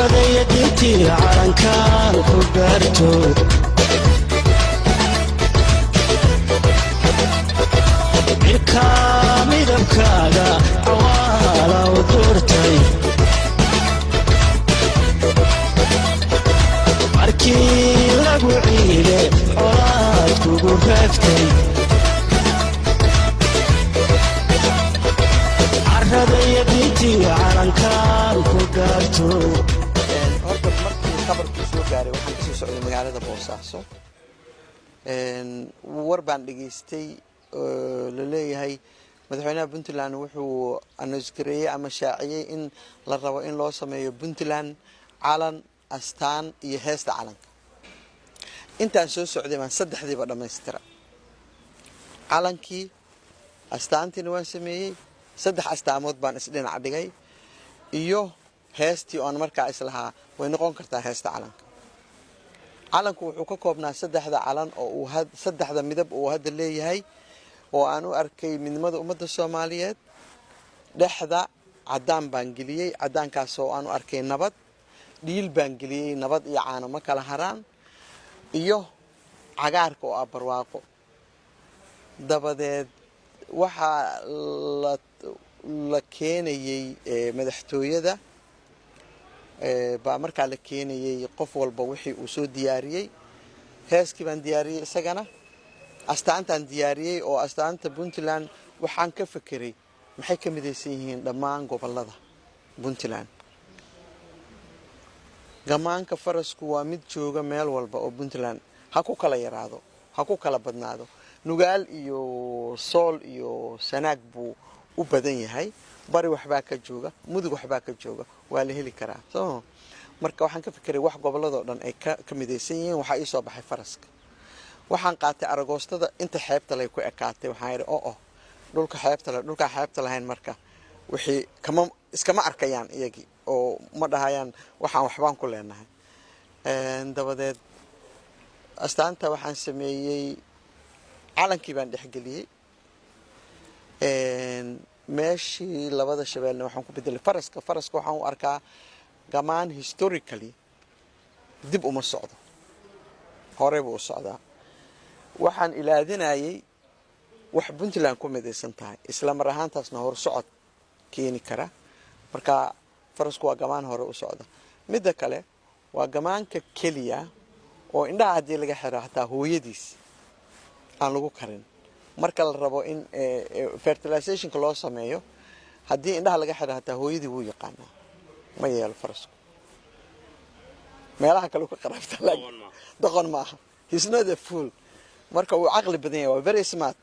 Caradaya diintii calankaan ku gaarto. Cirkaa midabkaaga cawaala u doortay. Markii lagu ciile colaad kugu raagtay. Caradaya diintii calankaan ku gaarto. Horta markii khabarkii soo gaaray, waxaan kasoo socday magaalada Boosaaso. War baan dhegaystay oo la leeyahay madaxweynaha Puntland wuxuu announce gareeyey ama shaaciyey in la rabo in loo sameeyo Puntland calan, astaan iyo heesta calanka. Intaan soo socday baan saddexdiiba dhammaystira. Calankii, astaantiina waan sameeyey, saddex astaamood baan isdhinac dhigay, iyo heestii oon markaa islahaa way noqon kartaa heesta calanka. Calanku wuxuu ka koobnaa saddexda calan oo uu saddexda midab uu hadda leeyahay, oo aan u arkay midnimada ummadda Soomaaliyeed. Dhexda caddaan baan geliyey, caddaankaas oo aan u arkay nabad. Dhiil baan geliyey, nabad iyo caano ma kala haraan, iyo cagaarka oo ah barwaaqo. Dabadeed waxaa la keenayey madaxtooyada baa markaa la keenayey qof walba wixii uu soo diyaariyey. Heeskii baan diyaariyey, isagana astaantaan diyaariyey, oo astaanta Puntland waxaan ka fekeray maxay ka midaysan yihiin dhammaan gobolada Puntland. Gamaanka farasku waa mid jooga meel walba oo Puntland, ha ku kala yaraado, ha ku kala badnaado. Nugaal iyo Sool iyo Sanaag buu u badan yahay, Bari waxbaa ka jooga, Mudug waxbaa ka jooga, waa la heli karaa. So marka waxaan ka fikiray wax gobolladoo dhan ay ka midaysan yihiin. Waxaa ii soo baxay faraska. Waxaan qaatay aragoostada inta xeebta lay ku ekaatay. Waxaan idhi oo dhulka xeebta le, dhulkaan xeebta lahayn marka wixii kama iskama arkayaan iyagii oo ma dhahayaan waxaan waxbaan ku leenahay. Dabadeed astaanta waxaan sameeyey, calankii baan dhexgeliyey. Meeshii labada shabeelna waxaan ku bedelay faraska. Faraska waxaan u arkaa gamaan historically dib uma socdo, horey buu u socdaa. Waxaan ilaadinayay wax Puntland ku midaysan tahay, isla mar ahaantaasna hor socod keeni kara. Marka farasku waa gamaan hore u socda. Midda kale, waa gamaanka keliya oo indhaha haddii laga xiro hataa hooyadiis aan lagu karin. Marka la rabo in fertilizationka loo sameeyo, haddii indhaha laga xiro hataa hooyadii wuu yaqaanaa. Ma yeelo farasku meelaha kale ka qaraabta, doqon ma aha. He's not a fool. Marka wuu caqli badan yahay, waa very smart.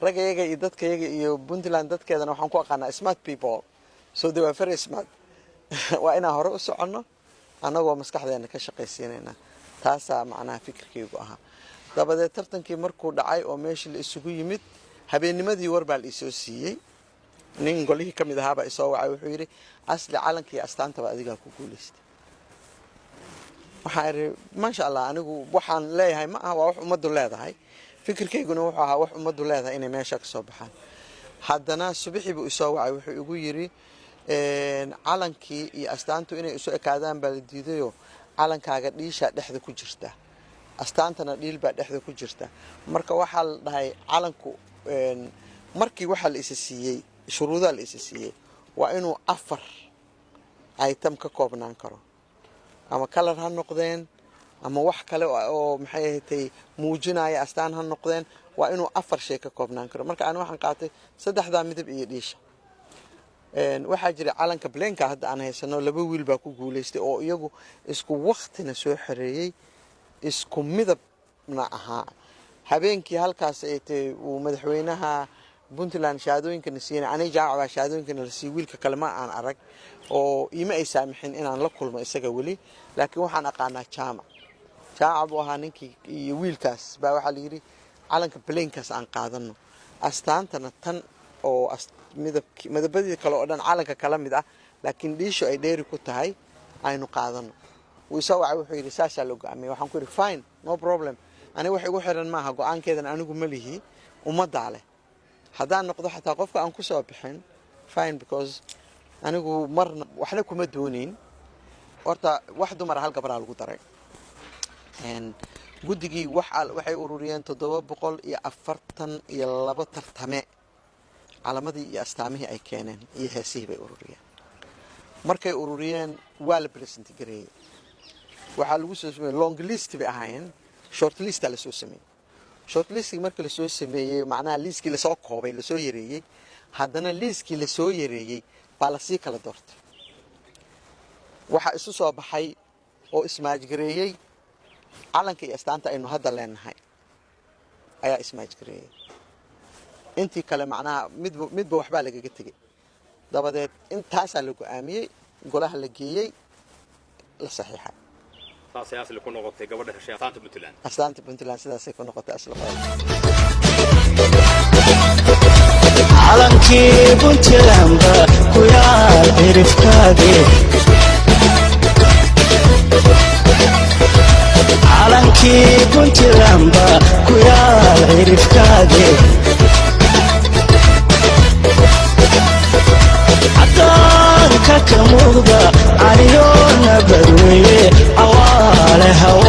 Raggayaga iyo dadkayaga iyo Puntland dadkeedana waxaan ku aqaanaa smart people, so they were very smart. Waa inaan hore u soconno annagoo maskaxdeena ka shaqaysiinayna. Taasaa macnaha fikirkaygu ahaa. Dabadeed tartankii markuu dhacay oo meeshii la isugu yimid, habeennimadii war baa la isoo siiyey. Nin golihii ka mid ahaabaa isoo wacay, wuxuu yidhi: "Asli, calanka iyo astaantaba adigaa ku guulaystay." Waxaan idhi: "Maasha Allah." Anigu waxaan leeyahay ma aha, waa wax ummaddu leedahay. Fikirkayguna wuxuu ahaa wax ummaddu leedahay inay meesha ka soo baxaan. Haddana subixii buu isoo wacay, wuxuu igu yidhi: "Calankii iyo astaantu inay isu ekaadaan baa la diidayoo calankaaga dhiishaa dhexda ku jirta, astaantana dhiil baa dhexda ku jirta." Marka waxaa la dhahay calanku markii waxaa la isa siiyey, shuruudaa la isa siiyey, waa inuu afar item ka koobnaan karo, ama color ha noqdeen ama wax kale oo maxay ahatay muujinaya astaan ha noqdeen, waa inuu afar shay ka koobnaan karo. Marka ani waxaan qaatay saddexdaa midab iyo dhiisha. Waxaa jira calanka bleenka hadda aan haysano, laba wiil baa ku guulaystay oo iyagu isku waktina soo xereeyey, isku midabna ahaa. Habeenkii halkaas ay tahay uu madaxweynaha Puntland shahaadooyinkana siiyana, aniga Jaamac baa shahaadooyinkana la siiyey. Wiilka kale ma aan arag oo iima ay saamixin inaan la kulmo isaga weli, laakiin waxaan aqaanaa Jaamac. Jaamac buu ahaa ninkii iyo wiilkaas baa waxaa la yidhi calanka bleenkaas aan qaadano, astaantana tan oo midab midabadii kale oo dhan calanka kala mid ah, laakiin dhiishu ay dheeri ku tahay aynu qaadano. Wuu isoo wacay, wuxuu yidhi: "Saasaa la go'aamiyay." Waxaan ku yidhi: "Fine, no problem." Aniga wax igu xiran maaha, go'aankeedan anigu ma lihi, ummaddaa leh. Haddaan noqdo xataa qofka aan ku soo bixin, fine, because anigu marna waxna kuma doonayn. Horta wax dumara hal gabaraa lagu daray. Guddigii waxay ururiyeen 742 tartame. Calamadii iyo astaamihii ay keeneen iyo heesihii bay ururiyeen. Markay ururiyeen, waa la present gareeyey. Waxaa lagu soo sameeyey, long list bay ahaayeen, short lista lasoo sameeyey. Short listkii marka lasoo sameeyey, macnaha liiskii lasoo koobay, lasoo yareeyey, haddana liiskii lasoo yareeyey baa lasii kala doortay. Waxaa isu soo baxay oo is match gareeyey calanka iyo astaanta aynu hadda leenahay ayaa is match gareeyey. Intii kale macnaha midba midba waxbaa lagaga tegey. Dabadeed intaasaa la go-aamiyey, golaha la geeyey, la saxiixay. Saasay asli ku noqotay gabadha heshay astaanta Puntland. Astaanta Puntland sidaasay ku noqotay asli. Calankii Puntlandba ku yaal cirifkaagii, calankii Puntlandba ku yaal cirifkaagii, cadaanka ka muuqda caliyoona badweeye cawaale haw.